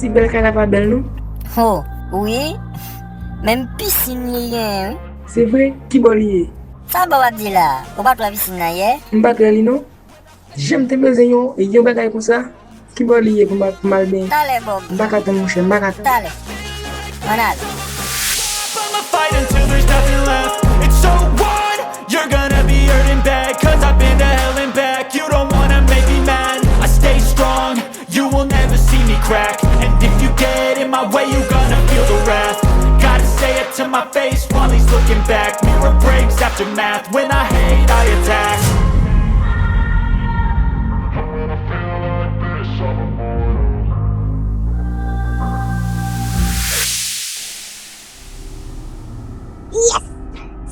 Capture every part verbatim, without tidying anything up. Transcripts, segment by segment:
Ti bèl kay la pa bèl non. Ho, wi. Menm pisin li genyen, wi. Se vre? Ki bò li ye? Sa bò w ap di la? Ou pa t wè pisin nan yè? M pa t wè li non. Jan m te bezwen yon, yon bagay konsa. Ki bò li ye pou m al, pou m al benyen? Talè, Bob. M pa ka tann, monchè, m pa ka tann. Talè. Ann ale. I'ma fight until there's nothing left. It's so what? You're gonna be hurting bad, 'cause I've been to hell and back. You don't wanna make me mad. I stay strong. You will never see me crack. And if you get in my way, you gonna feel the wrath. Gotta say it to my face while he's looking back. Mirror breaks, aftermath. When I hate, I attack. Yes!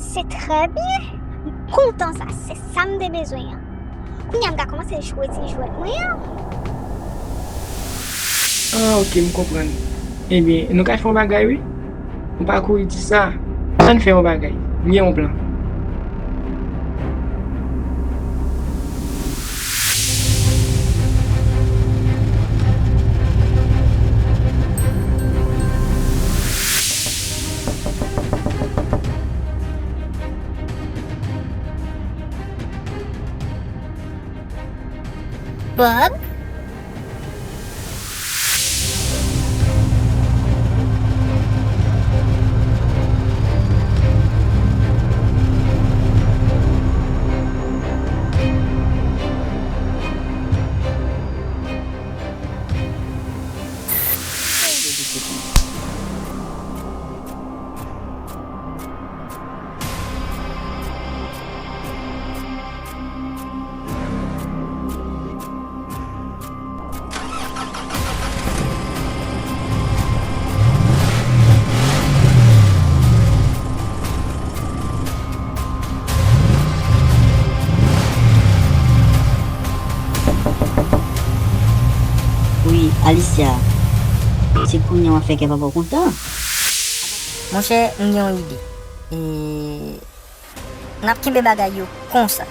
Se trè byen. M kontan sa. Se sa m te bezwen an. Kounye a m ka kòmanse jwe ti jwèt mwen an. Ah, ok, m konprann. Ebyen, nou ka fè yon bagay, wi. Ou pa kouri di sa. Ann fè yon bagay. M gen yon plan. Bob? Wi, Alicia. Se kounye a w ap fè kè papa w kontan. Monchè, m gen yon ide. E, n ap kenbe bagay yo konsa.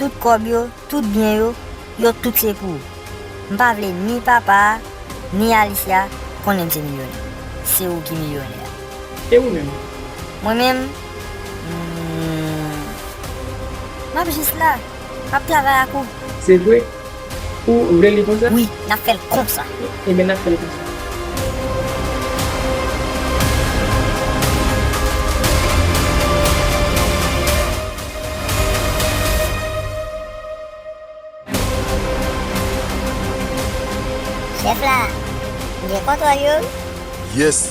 Tout kòb yo, tout byen yo, yo tout se pou ou. M pa vle ni papa a, ni Alicia konnen m se milyonè. Se ou ki milyonè a. E ou menm? Mwen menm, hmm, m ap jis la. M ap travay ak ou. Se vre? Ou vle li konsa? Wi, n ap fè l konsa. Ebyen, n ap fè l konsa. Chèf la, m gen kontwòl yo. Yes.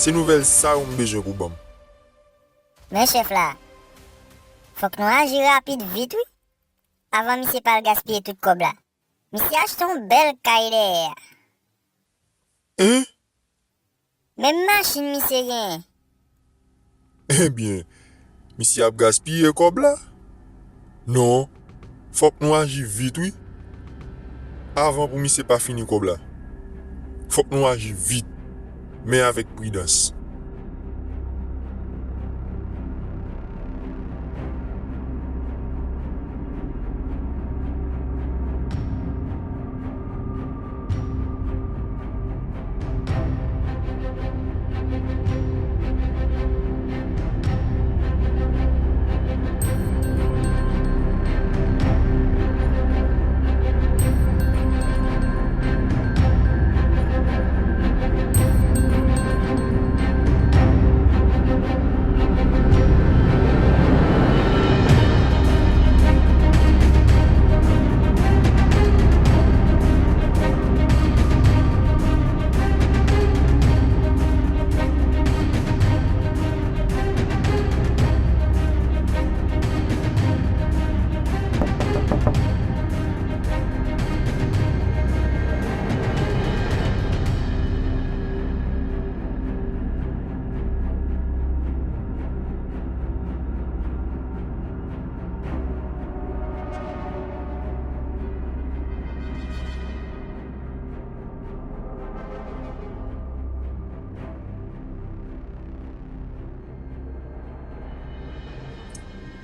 Se nouvèl sa yo m bezwen pou ban m. Men chèf la, fòk nou aji rapid vit wi. Avan misye pa al gaspiye tout kòb la. Misye achte yon bèl kay dèyè a. Hein? Menm machin misye genyen. Ebyen, misye ap gaspiye kòb la? Non, fòk nou aji vit wi. Avan pou misye pa fini kòb la. Fòk nou aji vit, men avèk pridans.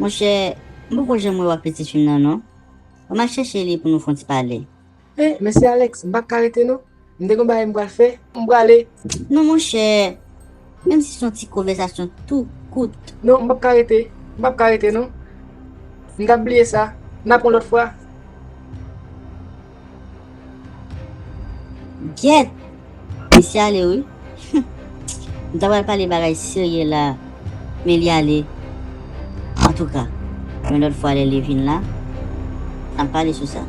Monchè, m poko janm wè w ak pitit fi m nan non. Ban m al chèche li pou nou fè yon ti pale. Eh, mesye Alex, m p ap ka rete non. M te gen yon bagay m pral fè, m prale. Non, monchè. Menm si se yon ti konvèsasyon tou kout. Non, m p ap ka rete. M p ap ka rete, non. M t ap bliye sa. N ap yon lòt fwa. Gyèt! Misye ale, wi. M ta pral pale bagay serye la, men li ale. Antouka, yon lòt fwa lè li vin la, n ap pale sou sa.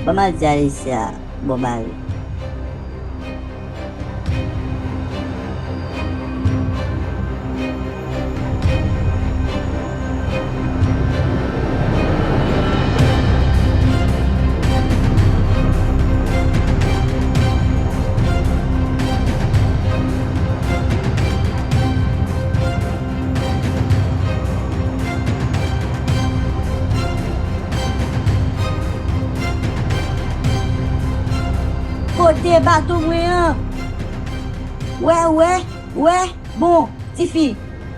Ban m al di Alicia, bon bagay. Kote bato mwen an? Wè, wè, wè. Bon, tifi,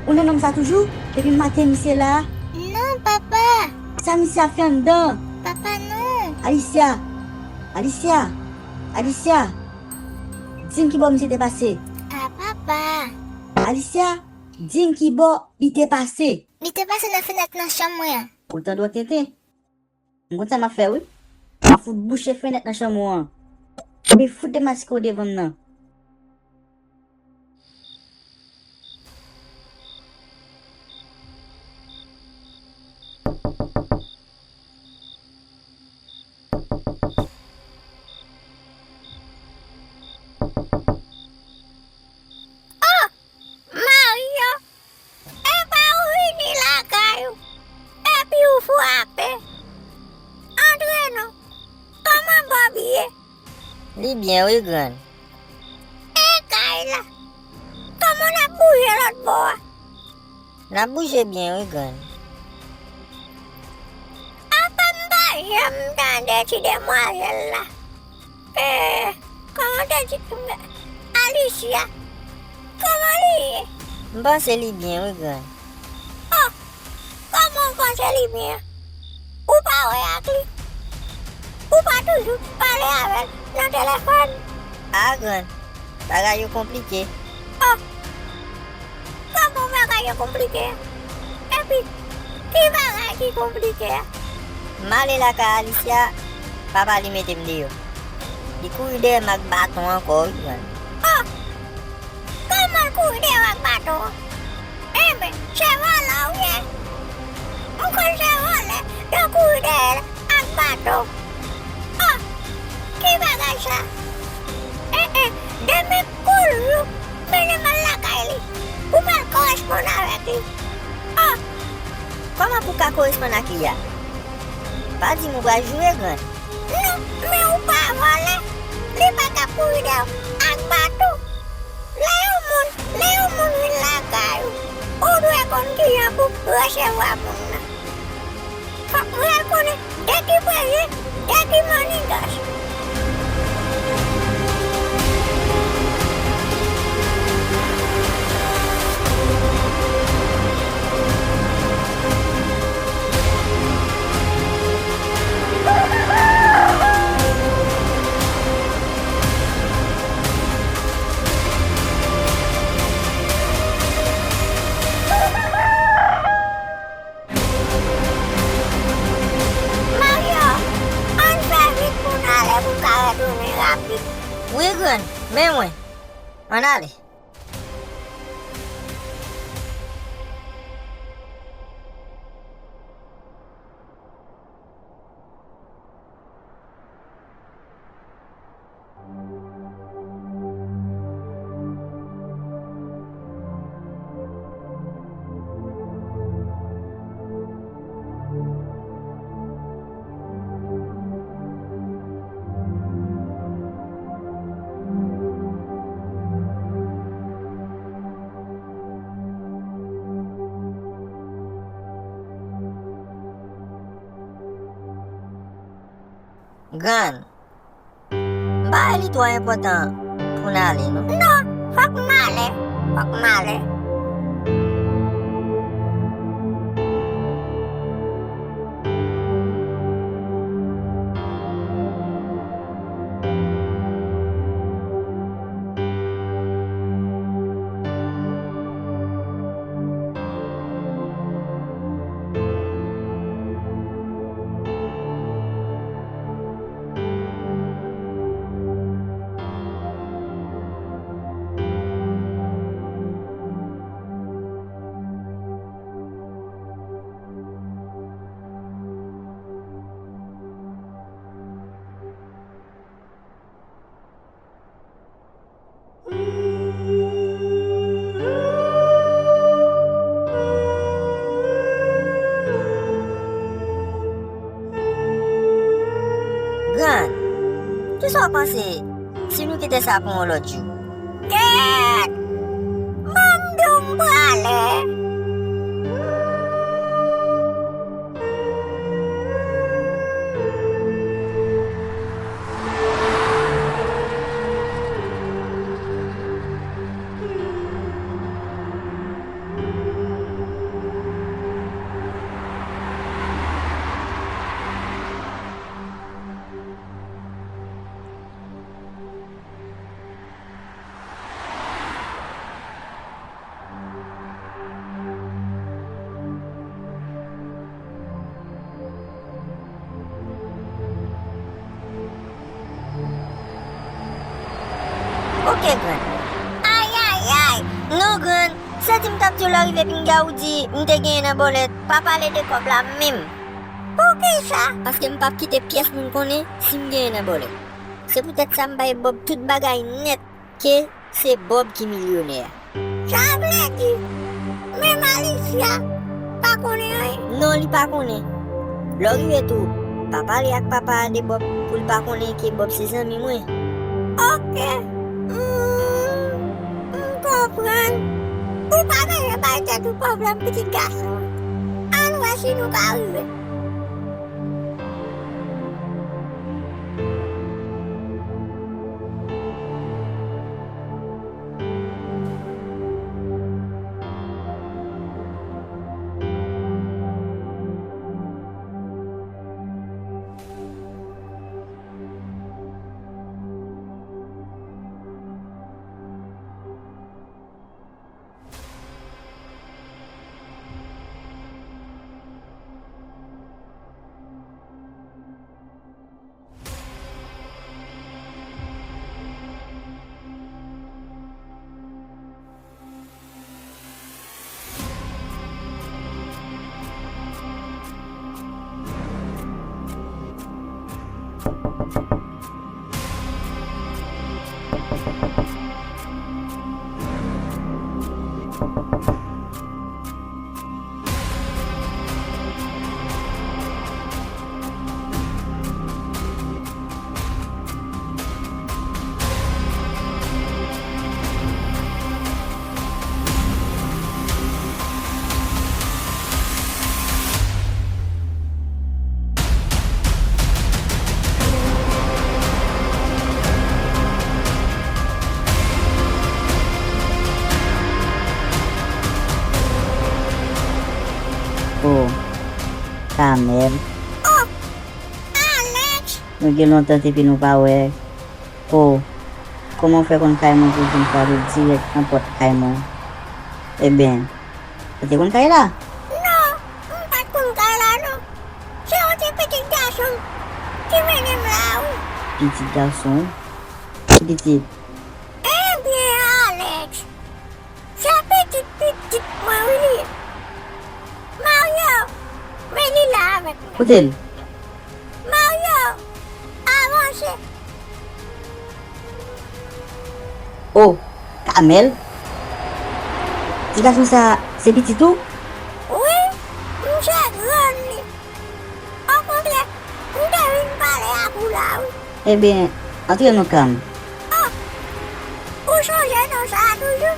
ou nan nonm sa toujou? Depi maten misye la. Non, papa. Sa misye ap fè anndan? Papa, non. Alicia, Alicia, Alicia. Di m ki bò misye te pase. A, papa. Alicia, di m ki bò li te pase. Li te pase nan fenèt nan chanm mwen an. Ou tande w tenten? M konn sa m ap fè, wi. M ap fout bouche fenèt nan chanm ou an. Epi fout demaske w devan m nan. Oh! Mario, e pa ou vini lakay ou, epi ou frape. Antre non. Kòman Bob ye? Li byen wi, grann. E kay la? Kòman n ap bouje lòt bò a? N ap bouje byen wi, grann. Apa m pa janm tande ti demwazèl la? Eh, kòman te di Alicia? Kòman li ye? M panse li byen wi, grann. Oh, kòman w panse li byen? Ou pa wè ak li? Ou pa toujou pale avè l nan telefòn? A, grann, bagay yo konplike. Oh, kòman bagay yo konplike a? Epi, ki bagay ki konplike a? M ale lakay Alicia, papa li mete m deyò. Li kouri dèyè m ak baton ankò wi, grann. Oh! Kòman l kouri dèyè w ak baton an? Enben, se vòlè w ye. M konn se vòlè, yo kouri dèyè l ak baton. Oh! Ki bagay sa? Eh, eh, demen kou l jou, mennen m al lakay li pou m al koresponn avèk li. Oh! Kòman pou w ka koresponn ak li a? Pa di m ou pral joure, grann. Non, men ou pa vòlè. Li pa ka kouri dèyè w ak baton. Lè yon moun, lè yon moun vin lakay ou, ou dwe konn kijan pou resevwa moun nan. Fòk mwen al konnen de ki pwezi, de ki manigas. Mario, ann fè vit pou n ale pou n ka retounen rapid. Wi, grann, men mwen. Ann ale. Grann, m pa wè li twò enpòtan pou n ale, non. Non, fòk m ale, fòk m ale. Sa w panse si nou kite sa pou yon lòt jou? Kèt! Ban m di w m prale. Ok, grann. Ayayay! Non, grann. Santi m t ap di w lè w rive pinga ou di m te genyen nan bòlèt. Pa pale de kòb la menm. Poukisa? Paske m p ap kite pyès moun konnen si m genyen nan bòlèt. Se poutèt sa m bay Bòb tout bagay nèt ke se Bòb ki milyonè a. Sa vle di, menm Alicia pa konnen anyen? Non, li pa konnen. Lè w rive tou, pa pale ak papa a de Bòb pou l pa konnen ke Bòb se zanmi mwen. Ok. Hmm, m konprann. Ou pa bezwen bay tèt ou pwoblèm, pitit gason. Ann wè si nou ka rive. Oh, Kamèl. Oh, Alex! Nou gen lontan depi nou pa wè. Oh, kòman w fè konn kay mwen pou w vin frape dirèk nan pòt kay mwen? Ebyen, ou te konn kay la? Non, m pa t konn kay la non. Se yon ti pitit gason ki mennen m la wi. Pitit gason? Ki pitit? Ebyen, Alex, se pitit pitit mwen wi li ye. Mario, men li la avèk mwen. Kote l? Mario, avanse. Oh, Kamèl? Ti gason sa, se pitit ou? Wi, m se grann li. Okontrè, m te vin pale ak ou la wi. Ebyen, antre nan kay m. Oh, ou sonje non sa a toujou?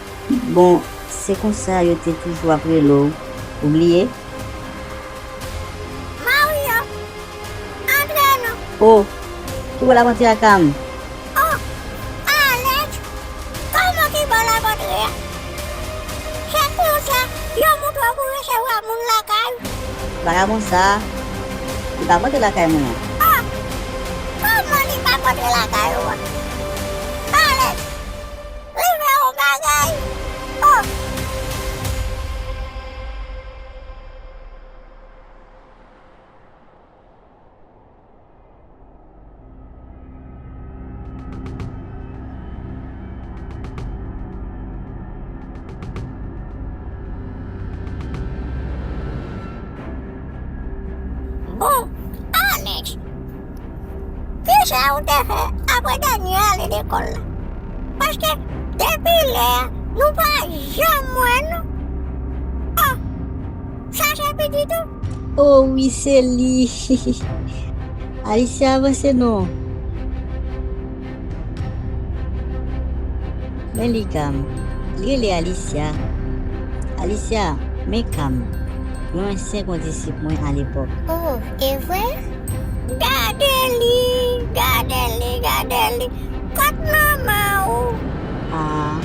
Bon, se konsa yo te toujou ap rele w. Ou bliye? Mario, antre non. Oh, ki bò l ap antre a kay m? Oh, Alex, kòman ki bò l ap antre a? Se konsa yo montre w pou resevwa moun lakay ou. Vagabon sa, li p ap antre lakay mwen an. Oh, kòman li p ap antre lakay ou a? Alex, li fè yon bagay. Oh. Bon, Alex, kisa ou te fè apre dènye ale lekòl la? Paske depi lè a, nou pa janm wè nou. Oh, sa se pitit ou? Oh wi, se li. Alicia, avanse non. Men li Cam. Li rele Alicia. Alicia, men Cam, yon ansyen kondisip mwen alepòk. Oh, e vre? Gade li, gade li, gade li. Kot manman ou? Ah,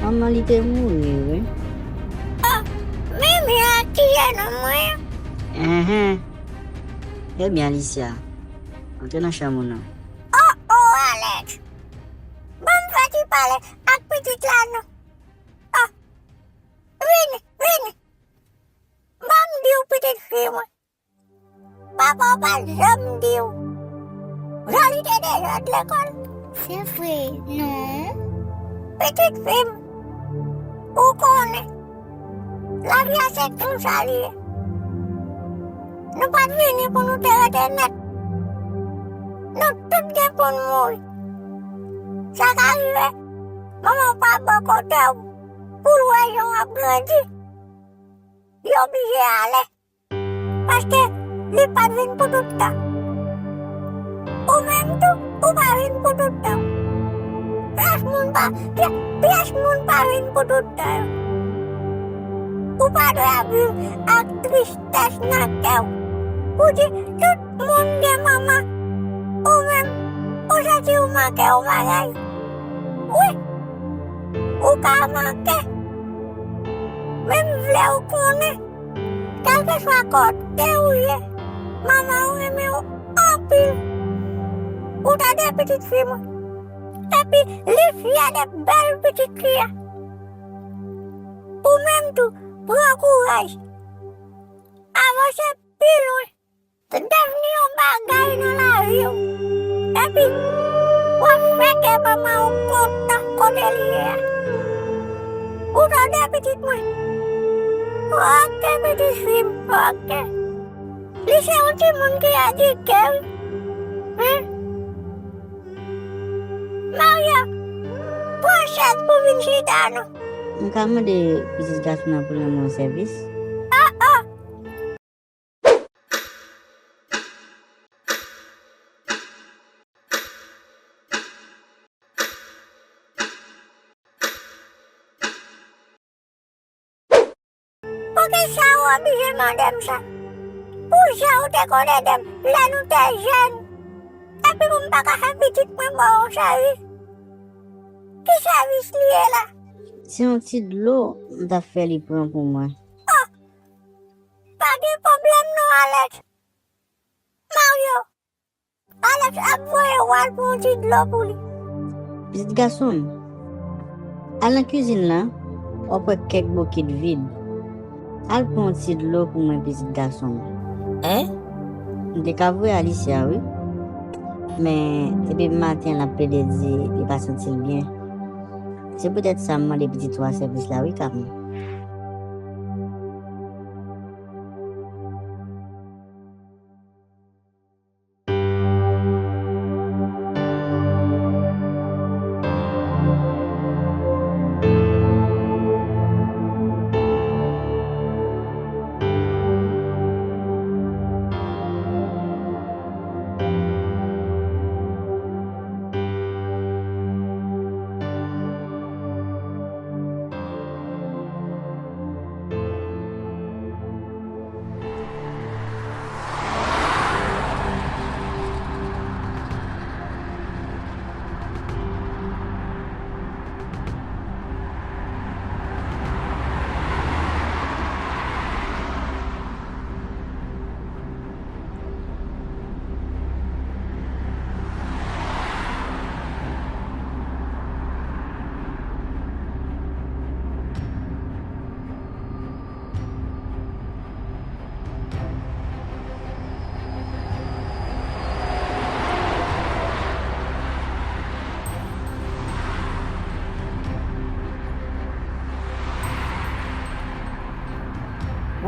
manman li te mouri, wi. Oh, men mwen a tiye non mwen. Enhen. Ebyen, Alicia, antre nan chanm ou non. Oh, oh, Alex. Ban m fè ti pale ak pitit la non. Oh, vini, vini. Ban m di w pitit fi mwen. Papa w pa janm di w jan li te dezòd lekòl. Se vre, non? Pitit fi m, ou konnen, lavi a se konsa li ye. Nou pa t vini pou nou te rete nèt. Nou tout gen pou n mouri. Sa ka rive, manman w pa bò kote w pou l wè jan w ap grandi. Li oblije ale. Paske li pa t vin pou tout tan. Ou menm tou, ou pa vin pou tout tan. Pyès moun pa, pyè-, pyès moun pa vin pou tout tan yo. Ou pa dwe ap viv ak tristès nan kè w. Pou di tout moun gen manman. Ou menm, ou santi w manke yon bagay. Wi, ou ka manke. Men m vle w konnen. Kèlkeswa kote ou ye, manman w renmen w anpil. Ou tande, pitit fi mwen? Epi li fyè de bèl pitit li a. Ou menm tou, pran kouraj. Avanse pi lwen. Devni yon bagay nan lavi w. Epi, w ap fè kè manman w kontan kote li ye a. Ou tande, pitit mwen? Oke, pitit fi m, oke. Li se yon timoun ki edike, wi. Wi. Mario, pran chèz pou vin chita non. M ka mande pitit gason nan pou l rann mwen yon sèvis? Oh, oh. Poukisa ou oblije mande m sa? Pou jan ou te konn ede m lè nou te jèn, epi pou m pa ka fè pitit mwen ba w yon sèvis? Ki sèvis li ye la? Se yon ti dlo m t ap fè li pran pou mwen. Oh! Pa gen pwoblèm non, Alex. Mario, Alex ap voye w al pran yon ti dlo pou li. Pitit gason m, al nan kizin lan, w ap wè kèk bokit vid. Al pran yon ti dlo pou mwen, pitit gason m. Hein? M te ka voye Alicia, wi. Men, depi maten, l ap plede di li pa santi l byen. Se poutèt sa m mande pitit ou a sèvis la, wi, Cam.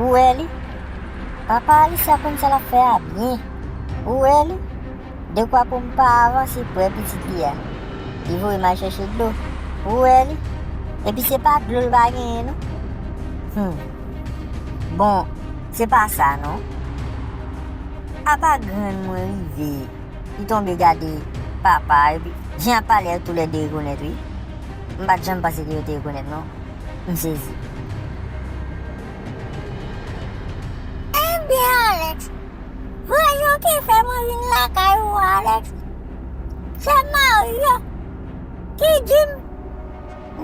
Ou wè li? Papa Alicia konn sa l ap fè a byen. Ou wè li? Dekwa pou m pa avanse prè pitit li a. Li voye m al chèche dlo. Ou wè li? Epi se pa dlo l pa genyen non. Hmm. Bon, se pa sa non. Apa grann mwen rive, li tonbe gade papa, epi jan y ap pale a, toulède rekonèt wi. M pa t janm panse ke yo te rekonèt, non. M sezi. Ebyen, Alex, rezon ki fè mwen vin lakay ou a, Alex, se Mario ki di m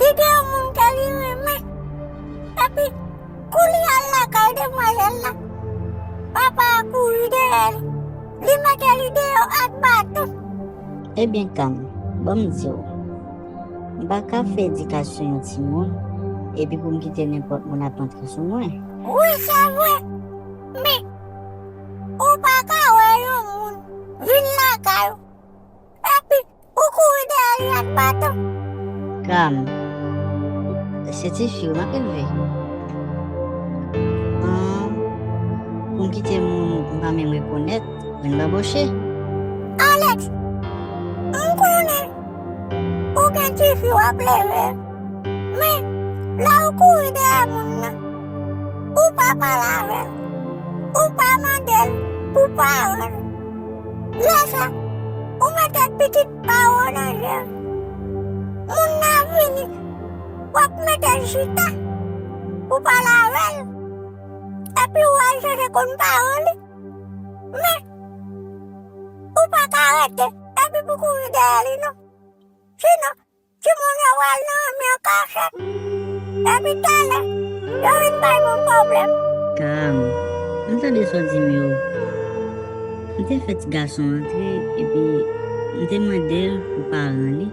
li gen yon moun ke li renmen. Epi, kou li al lakay demwazèl la, papa a kouri dèyè li. Li mete li deyò ak baton. Ebyen, Kam, ban m di w, m pa ka fè edikasyon yon timoun, epi pou m kite nenpòt moun ap antre sou mwen. Wi, se vre. Men, ou pa ka wè yon moun vin lakay ou, epi ou kouri dèyè li ak baton. Kam, se tifi w m ap elve. An, pou m kite moun m pa menm rekonèt, vin baboche. Alex, m konnen ou gen tifi w ap leve, men lè ou kouri dèyè moun nan, ou pa pale avè l, ou pa mande l pou paran l. Lè sa, ou mete pitit pa w nan je l. Moun nan vini, w ap mete l chita pou pale avè l. Epi w al chèche konn paran li. Men, ou pa ka rete epi pou kouri dèyè li, non. Sinon, timoun yo pral nan men an kachèt. Epi talè, yo vin bay moun pwoblèm. Kam, m tande sa w di m yo. M te fè ti gason antre, epi m te mande l pou paran li.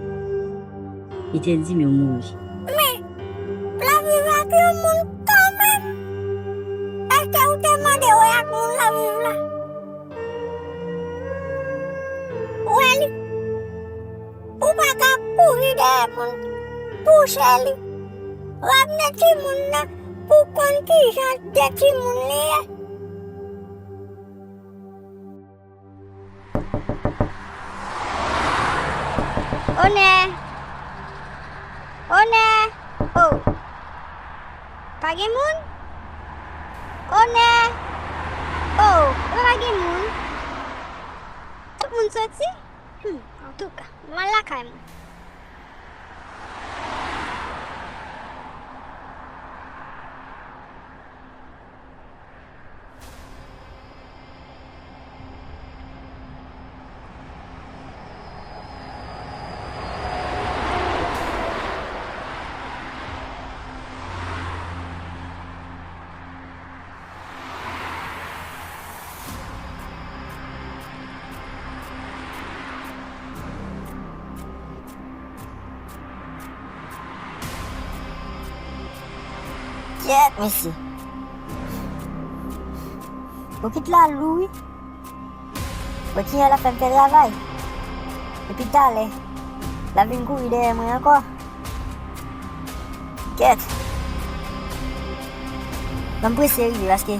Li te di m yo mouri. Men, l ap viv ak yon moun kanmenm. Èske ou te mande wè ak moun l ap viv la? Wè li. Ou pa ka kouri dèyè moun pou chè li. Ramne timoun nan pou konn kijan de timoun li ye. Onè! Onè! Oh! Pa gen moun? Onè! Oh! Pa gen moun? Tout moun soti? Hmm, antouka, m al lakay mwen. Kyèt, mesye. Bokit la lou, wi. Bokit la ap fè m fè travay. Epi talè, l ap vin kouri dèyè mwen ankò. Kèt. Ban m prese rive paske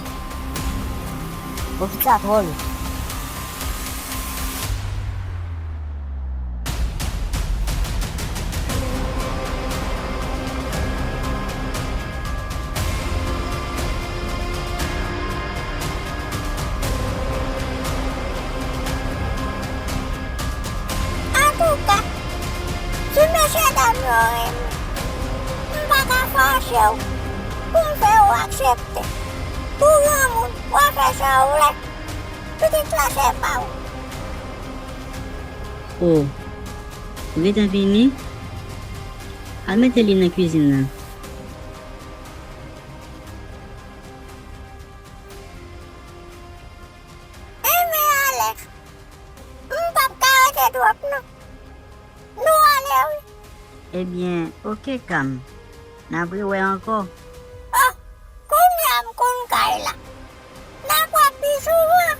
bokit sa twò lou. Antouka, si mesye dam yo renmen, m pa ka fòse w pou m fè w aksepte. Ou granmoun, w a fè sa w vle. Pitit la se pa w. O, ou gentan fini? Al mete li nan kwizin nan. Enben, Alex, m p ap ka rete twòp, non. Nou ale, wi. Ebyen, oke, Kam. N ap rewè ankò. O, kounye a m konn kay la. N ap wè pi souvan.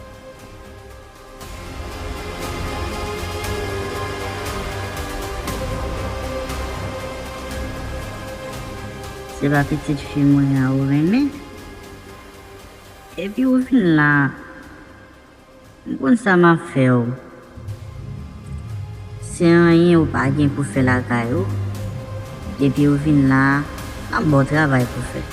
Se pa pitit fi mwen an ou renmen? Epi ou vin la. M konn sa m ap fè w. Se anyen ou pa gen pou fè lakay ou. Depi ou vin la a, m ap ba w travay pou fè.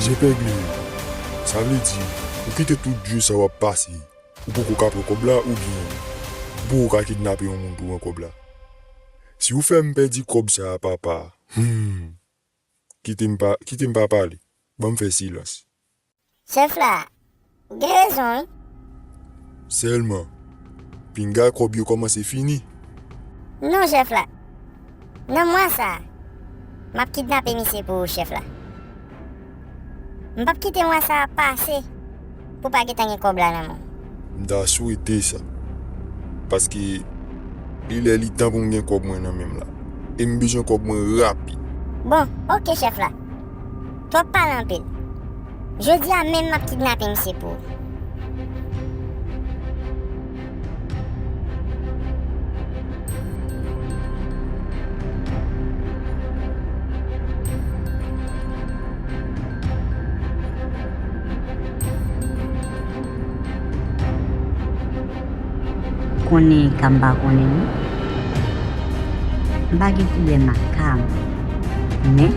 Zenpegle, sa vle di, ou kite tout djol sa w ap pase, ou poko ka pran kòb la oubyen ou poko ka kidnape yon moun pou pran kòb la? Si w fè m pèdi kòb sa a, papa, hmm, kite m pa, kite m pa pale, ban m fè silans. Chèf la, ou gen rezon, wi. Sèlman, pinga kòb yo kòmanse fini. Non, chèf la. Nan mwa sa a, m ap kidnape misye pou ou, chèf la. M p ap kite mwa sa a pase pou pa gentan gen kòb la nan men w. M ta swete sa. Paske li lè li tan pou m gen kòb mwen nan men m la. E m bezwen kòb mwen rapid. Bon, oke, chèf la. Twòp pale anpil. Jodi a menm m ap kidnape misye pou ou. Konnen ka m pa konnen wi. M pa gen pwoblèm ak ka m. Men,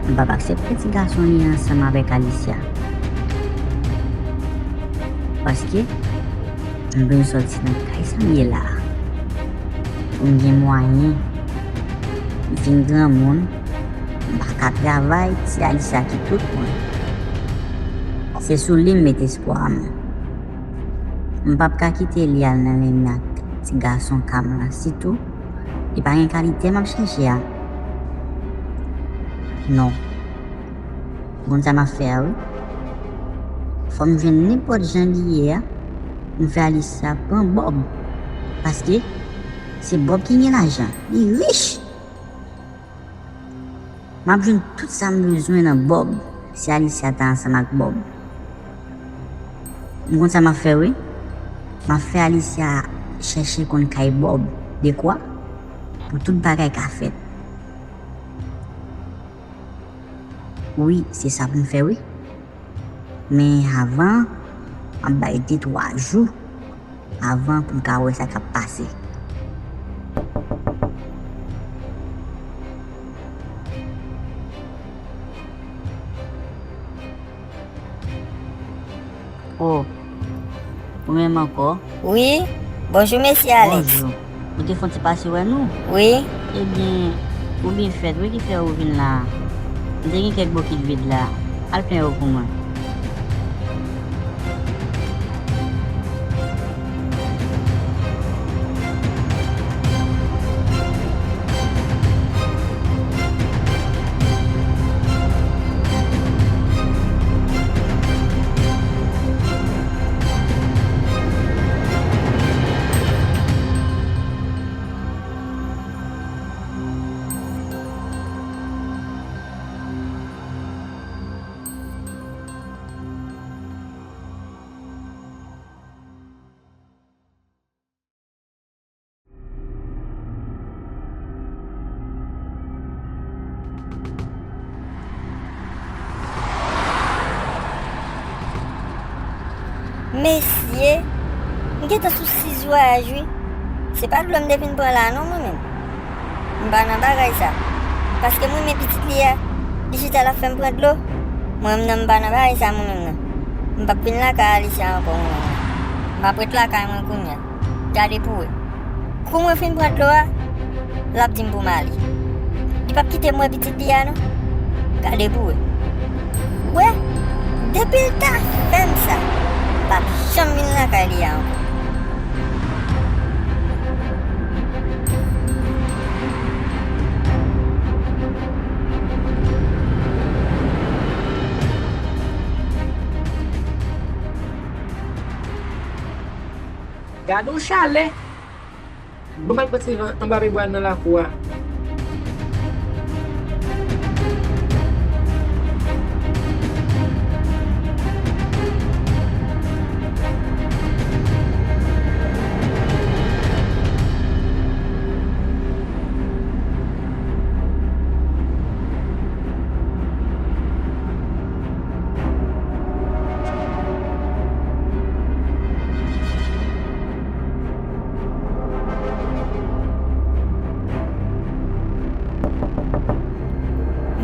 m p ap aksepte ti gason li ansanm avèk Alicia. Paske, m bezwen sòti nan kay sa m ye la a. Pou m gen mwayen. M fin granmoun, m pa ka travay, se Alicia ki tout mwen. Se sou li m met espwa m. M p ap ka kite li al nan men ak ti gason ka m lan, sitou li pa gen kalite m ap chèche a. Non. Ou konn sa m ap fè a, wi. Fò m jwenn nenpòt jan li ye a, m fè Alicia pran Bob. Paske se Bob ki gen lajan. Li rich. M ap jwenn tout sa m bezwen nan Bob, si Alicia ta ansanm ak Bob. M konn sa m ap fè, wi. M ap fè Alicia chèche konn kay Bob, dekwa pou tout bagay ka fèt. Wi, se sa pou m fè, wi. Men avan, m ap bay de twa jou avan pou m ka wè sa k ap pase. Oh, ou menm ankò? Wi. Bonjou, mesye Alex. Bonjou. Ou te fon ti pase wè nou? Wi. Ebyen, ou byen fèt, wi, ki fè ou vin la a. M te gen kèk bokit vid la. Al plen yo pou mwen. Mesye, m gentan sou sis vwayaj wi. Se pa dlo m te vin pran la non mwen menm. M pa nan bagay sa. Paske m renmen pitit li a. Li chita l ap fè m pran dlo. Mwen menm nan m pa nan bagay sa mwen menm nan. M p ap vin lakay Alicia ankò mwen menm nan. M ap ret lakay mwen kounye a. Gade pou wè. Kou mwen fin pran dlo a, l ap di m pou m ale. Li p ap kite m wè pitit li a non. Gade pou wè. Wè, depi l ta fè m sa, m p ap janm vin lakay li a ankò. Gade yon chalè! Bon, m al pran ti van anba pye bwa nan lakou a.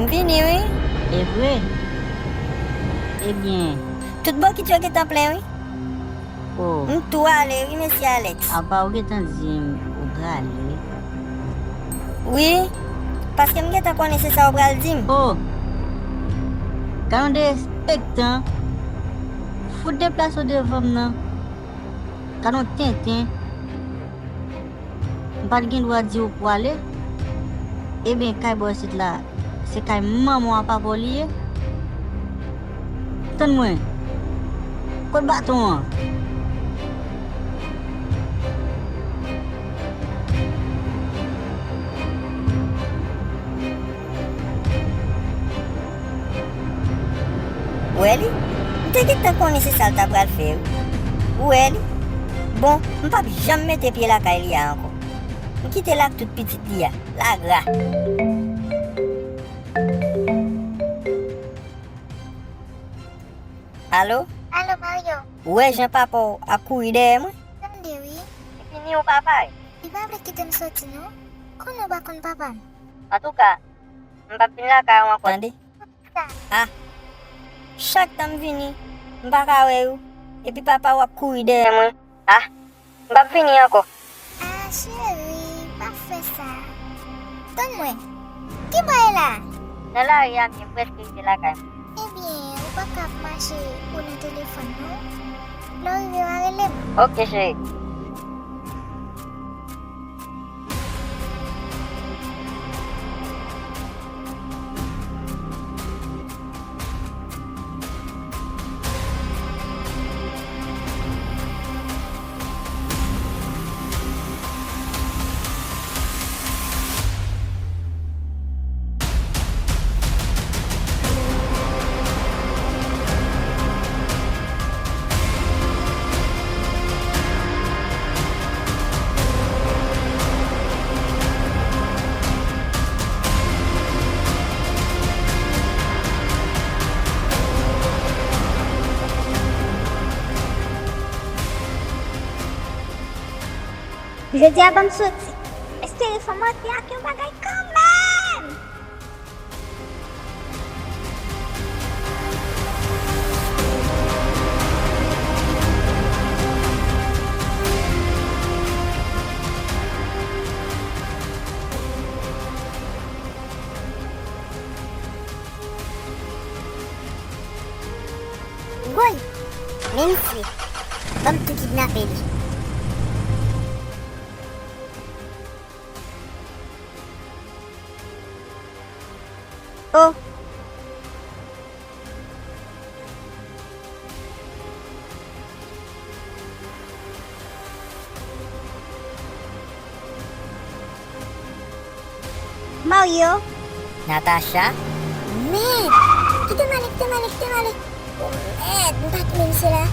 M vini wi. E vre? Ebyen. Tout bokit yo gentan plen, wi. Oh. M tou ale, wi, mesye Alex. Apa ou gentan di m ou prale? Wi, paske m gentan konnen se sa ou pral di m. Oh. Gad yon derespektan. Fout deplase w devan m nan. Gad yon tenten. M pa t gen dwa di w pou ale. Ebyen, kay bò isit la, se kay manman w a papa w li ye. Tann mwen. Kot baton an? Ou wè li? M te gentan konnen se sa l ta pral fè, wi. Ou wè li? Bon, m p ap janm mete pye lakay li a ankò. M kite l ak tout pitit li a. Lagra. Alo? Alo, Mario. Ou wè jan papa w ap kouri dèyè mwen? Tande, wi. Li fini ou papa? Li pa vle kite m soti, non. Konnen w pa konn papa m. Antouka, m p ap vin lakay ou ankò. Tande? Ah, chak tan m vini, m pa ka wè yo. Epi papa w ap kouri dèyè mwen. Ah, m p ap vini ankò. Ah, cheri, pa fè sa. Tann mwen. Ki bò e la? Nan lari a, men m prèske rive lakay mwen. Ebyen, ou pa ka ap mache ou nan telefòn, non. Lè w rive, w a rele m. Oke, cheri. Jodi a ban m soti. Espere fò m antre ak yon bagay kanmenm! Woy! Men misye, ban m tou kidnape li. Oh! Mario. Natacha. Mèd! Kite m ale, kite m ale, kite m ale. Oh, mèd, m pa t menm se la.